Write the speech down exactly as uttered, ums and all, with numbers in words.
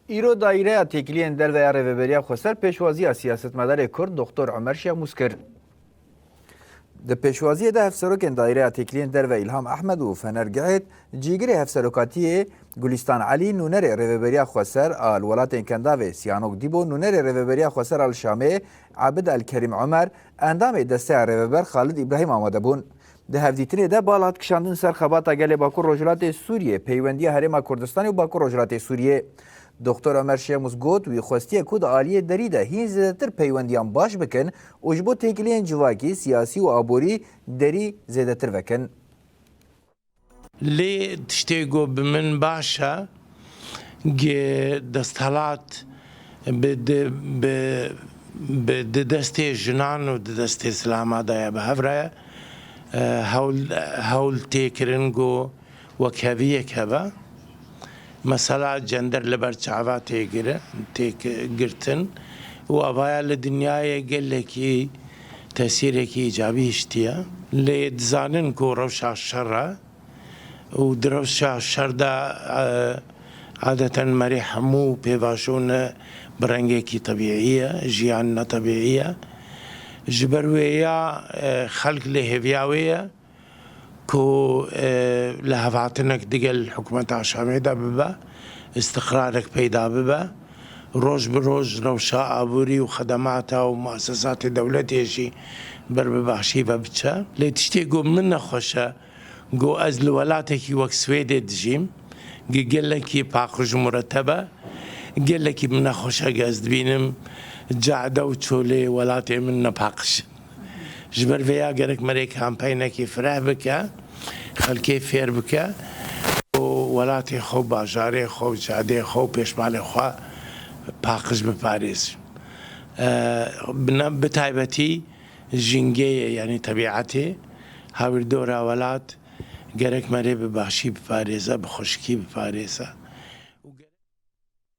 Îro Daîreya Têkiliyên Derve ya Rêveberiya Xweser pêşwaziya siyasetmedarê Kurd Doktor Omer Şemûs kir. Di pêşwaziyê de hevserokên Daîreya Têkiliyên Derve Îlham Ehmed û Fener Gihêt, cîgirê hevserokatiyê Gulîstan Elî, nûnerê Rêveberiya Xweser a li welatên Kendavê Siyanok Dîbo, nûnerê Rêveberiya Xweser a li Şamê Ebid El Kerîm Omer, endamê Desteya Rêveber Xalid Îbrahîm amade bûn. Di hevdîtinê de bal hat kişandin ser xebata gelê Bakur Rojhilatê Sûriyê, peywendiya Herêma Kurdistanê û Bakur Rojhilatê Sûriyê. Doktor Omer Şemûs got, wî xwestiye ku di aliyê derî de hîn zêdetir peywendiyan baş bikin û ji bo têkiliyên civakî, siyasî û aborî derî zêdetir vekin. Lê tiştê ku bi min baş e, gi desthilat bi di, bi, bi di destê jinan û di destê zilama de ye, bi hev re ye. E, hewl, hewl tê kirin ku wekheviyek hebe. Mesela cender li ber çava tê giri-, tê ki-, girtin û avaya li dinyayê gelekî tesîrekî îcabî hiştiye. Lê dizanin ku rewşa şer e û di rewşa şer de, e, adeten merê hemû pêvajo ne bi rengekî tebîî ye, jiyan ne tebîî ye. Ji ber wê ya, e, xelk lê hêviya wê ye ku, e, lihevhatinek digel hikûmeta Şamê de bibe, îstiqrarek peyda bibe, roj bi roj rewşa aborî û xedemata û muesesatê dewletê jî ber bi başî ve biçe. Lê tiştê ku min nexweş e, ku ez li welatekî wek Swêdê dijîm, gi gelekî paqij û mureteb e, gelekî min nexweş e, ez dibînim cade û çolê welatê min ne paqij in. Ji ber vê ya gerek merê kampeynekî fireh bike, xelkê fêr bike û welatê xwe, bajarê xwe, cadê xwe û pêşmalê xwe paqij biparêzin. E, bi ne-, bi taybetî jîngeyê, yanî tebîetê, hawirdora welat gerek merê bi başî biparêze, bi xweşikî biparêze.